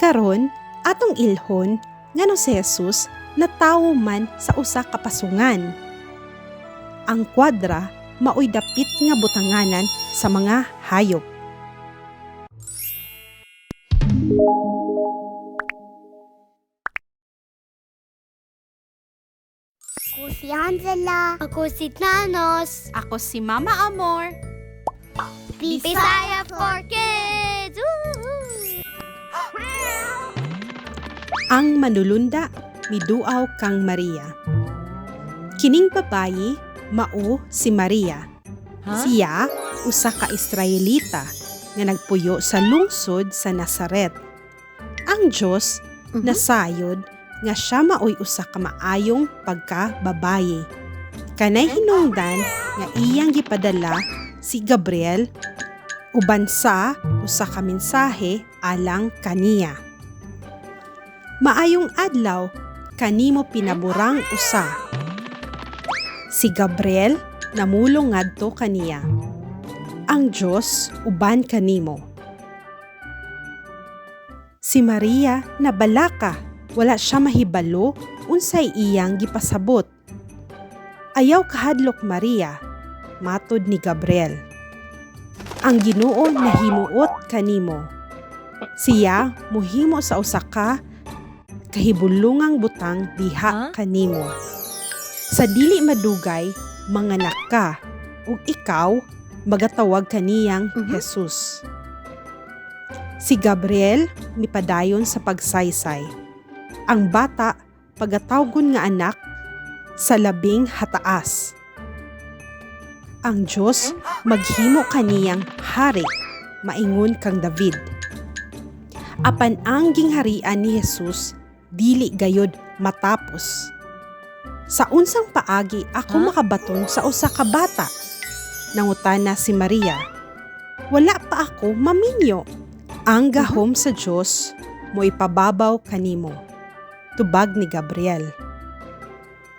Karon atong ilhon ngano si Jesus natawo man sa usa ka pasungan. Ang kwadra maoy dapit nga butanganan sa mga hayop. Ako si Angela. Ako si Thanos. Ako si Mama Amor. Bisaya for Kids! Woo! Ang manulunda miduaw kang Maria. Kining babayi mao si Maria. Siya usa ka Israelita nga nagpuyo sa lungsod sa Nazaret. Ang Dios nasayod nga siya maoy usa ka maayong pagkababayi. Kanay hinungdan nga iyang gipadala si Gabriel uban sa usa ka mensahe alang kaniya. Maayong adlaw kanimo pinaburang usa. Si Gabriel namulong ngadto kaniya. Ang Dios uban kanimo. Si Maria nabalaka, wala siya mahibalo unsay iyang gipasabot. Ayaw kahadlok, Maria, matod ni Gabriel. Ang Ginoo nahimuot kanimo. Siya muhimo sa usa ka kahibulungang butang diha kanimo. Sa dili madugay, manganak ka, ug ikaw magatawag kaniyang Jesus. Si Gabriel mipadayon sa pagsaysay. Ang bata pagatawgon nga anak sa Labing Hataas. Ang Dios maghimo kaniyang hari, maingon kang David. Apan ang gingharian ni Jesus dili gayod matapos. Sa unsang paagi ako makabaton sa usa ka bata? Nangutana si Maria. Wala pa ako maminyo. Ang gahom sa Dios mo ipababaw kanimo. Tubag ni Gabriel.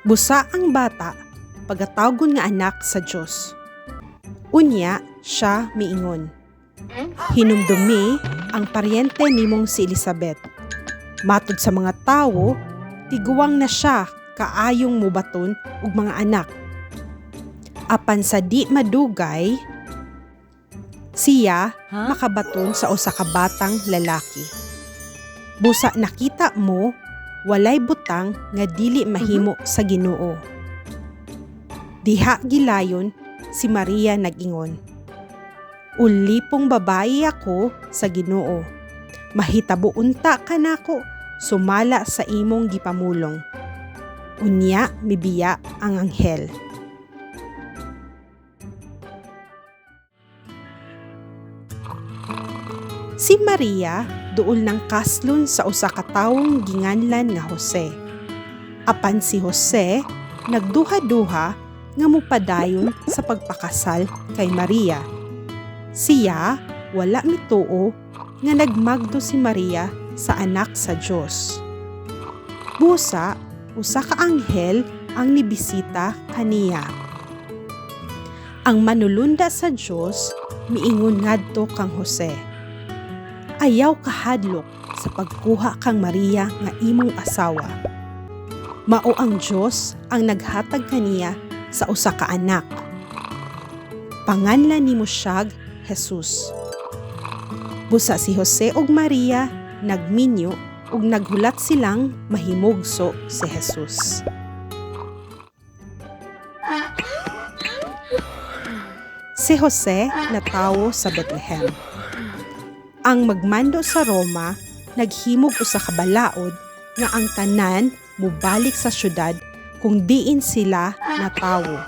Busa ang bata pagatawgon nga anak sa Dios. Unya siya miingon. Hinumdumi ang paryente nimong si Elizabeth. Matod sa mga tawo, tiguang na siya kaayong mubaton og mga anak. Apan sa di madugay, siya makabaton sa usa ka batang lalaki. Busa nakita mo, walay butang nga dili mahimo sa Ginoo. Diha gilayon si Maria nag-ingon. Ulipong babayi ako sa Ginoo. Mahitabo unta kanako sumala sa imong gipamulong. Unya mibiya ang anghel. Si Maria duol ng kaslon sa usa ka tawong ginganlan nga Jose. Apan si Jose nagduha-duha nga mupadayon sa pagpakasal kay Maria. Siya wala mituo nga nagmagdo si Maria sa anak sa Dios. Busa, usa ka anghel ang nibisita kaniya. Ang manulunda sa Dios miingon ngadto kang Jose. Ayaw kahadlok sa pagkuha kang Maria nga imong asawa. Mao ang Dios ang naghatag kaniya sa usa ka anak. Panganlan nimo siyag Jesus. Busa si Jose ug Maria nagminyo ug naghulat silang mahimugso si Jesus. Si Jose natawo sa Bethlehem. Ang magmando sa Roma naghimog usa ka balaod nga ang tanan mobalik sa syudad kung diin sila natawo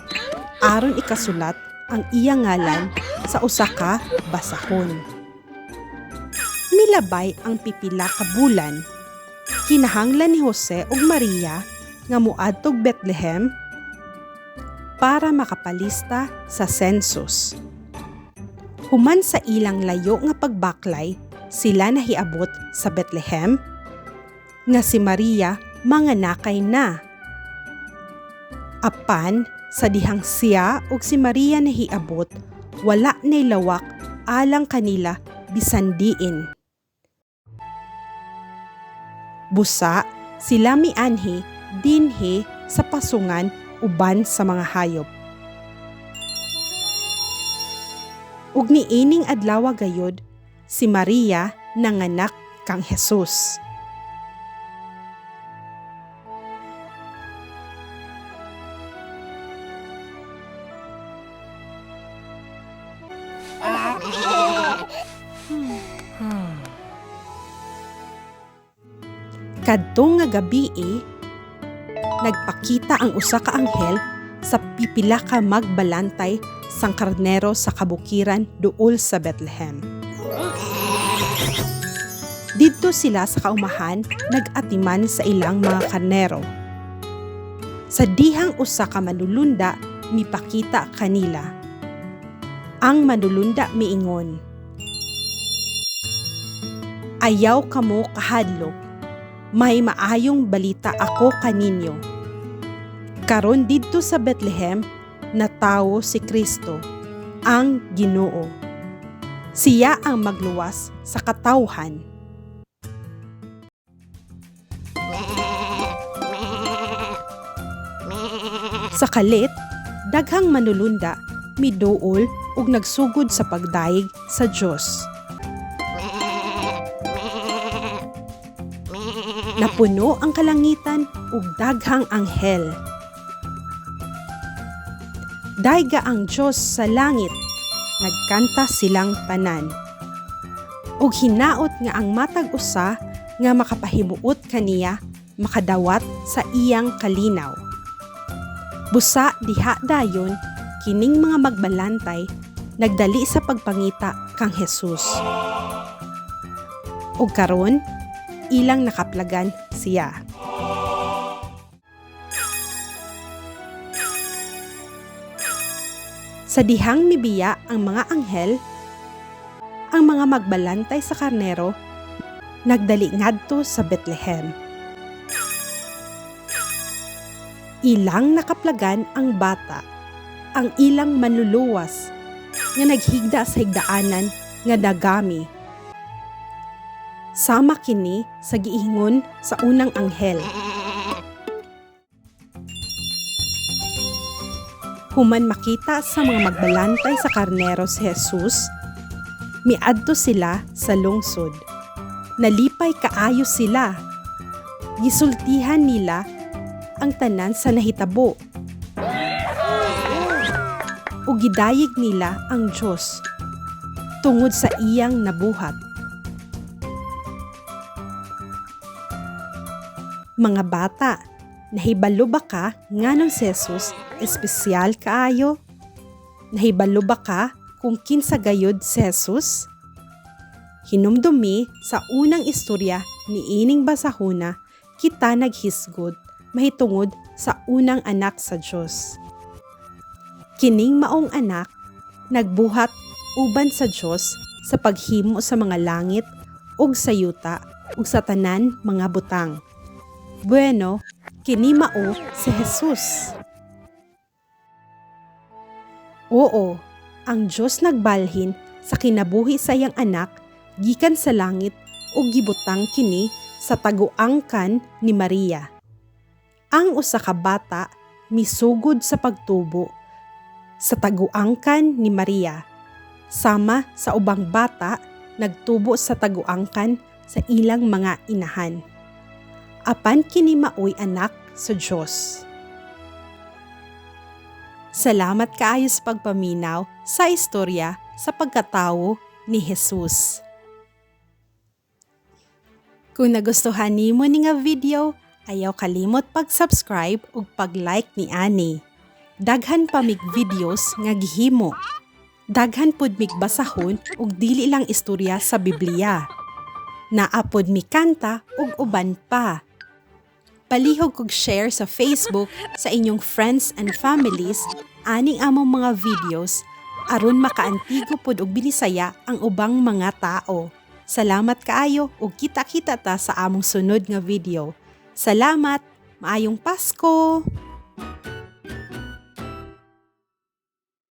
aron ikasulat ang iyang ngalan sa usa ka basahon. Milabay ang pipila ka bulan. Kinahanglan ni Jose ug Maria nga moadtog Bethlehem para makapalista sa census. Human sa ilang layo nga pagbaklay, sila nahiabot sa Bethlehem nga si Maria manganakay na. Apan sa dihang siya ug si Maria nahiabot, wala nay lawak alang kanila bisan diin. Busa sila mianhi dinhi sa pasungan uban sa mga hayop. Ug niining adlaw gayod si Maria nanganak kang Jesus. Kadto nga gabii, nagpakita ang usa ka anghel sa pipila ka magbalantay sang karnero sa kabukiran duol sa Bethlehem. Didto sila sa kaumahan nag-atiman sa ilang mga karnero. Sa dihang usa ka manulunda mipakita kanila. Ang manulunda miingon, "Ayaw kamo kahadlok, may maayong balita ako kaninyo. Karon didto sa Bethlehem natawo si Kristo, ang Ginoo. Siya ang magluwas sa katawhan." Sa kalit, daghang manulunda miduol ug nagsugod sa pagdayeg sa Dios. Napuno ang kalangitan ug daghang anghel. Dayga ang Dios sa langit, nagkanta silang tanan. Ug hinaot nga ang matag usa nga makapahimuot kaniya makadawat sa iyang kalinaw. Busa diha dayon kining mga magbalantay nagdali sa pagpangita kang Jesus. Ug karon ilang nakaplagan siya. Sa dihang mibiya ang mga anghel, ang mga magbalantay sa karnero nagdali ngadto sa Bethlehem. Ilang nakaplagan ang bata, ang ilang manluluwas, nga naghigda sa higdaanan nga dagami. Sama kini sa giingon sa unang anghel. Human makita sa mga magbalantay sa karnero si Jesus, miadto sila sa lungsod. Nalipay kaayo sila. Gisultihan nila ang tanan sa nahitabo. Ug gidayeg nila ang Dios tungod sa iyang nabuhat. Mga bata, nahibalo ba ka nganong si Jesus espesyal kaayo? Nahibalo ba ka kung kinsa gayud si Jesus? Hinumdumi sa unang istorya ni ining basahuna kita naghisgot mahitungod sa unang anak sa Dios. Kining maong anak nagbuhat uban sa Dios sa paghimo sa mga langit ug sa yuta ug sa tanan mga butang. Bueno, kini mao si Jesus. Oo, ang Dios nagbalhin sa kinabuhi sa iyang anak gikan sa langit ug gibutang kini sa taguangkan ni Maria. Ang usa ka bata misugod sa pagtubo sa taguangkan ni Maria, sama sa ubang bata nagtubo sa taguangkan sa ilang mga inahan. Apan kini maoy anak sa Dios. Salamat kaayo sa pagpaminaw sa istorya sa pagkatawo ni Jesus. Kung nagustuhan nimo ni nga video, ayaw kalimot pag-subscribe ug pag-like ni ani. Daghan pa mig videos nga gihimo. Daghan pud mig basahon ug dili lang istorya sa Biblia. Naa pod mi kanta ug uban pa. Palihog kog share sa Facebook sa inyong friends and families aning among mga videos aron makaantigo pod og Binisaya ang ubang mga tao. Salamat kaayo ug kita-kita ta sa among sunod nga video. Salamat! Maayong Pasko!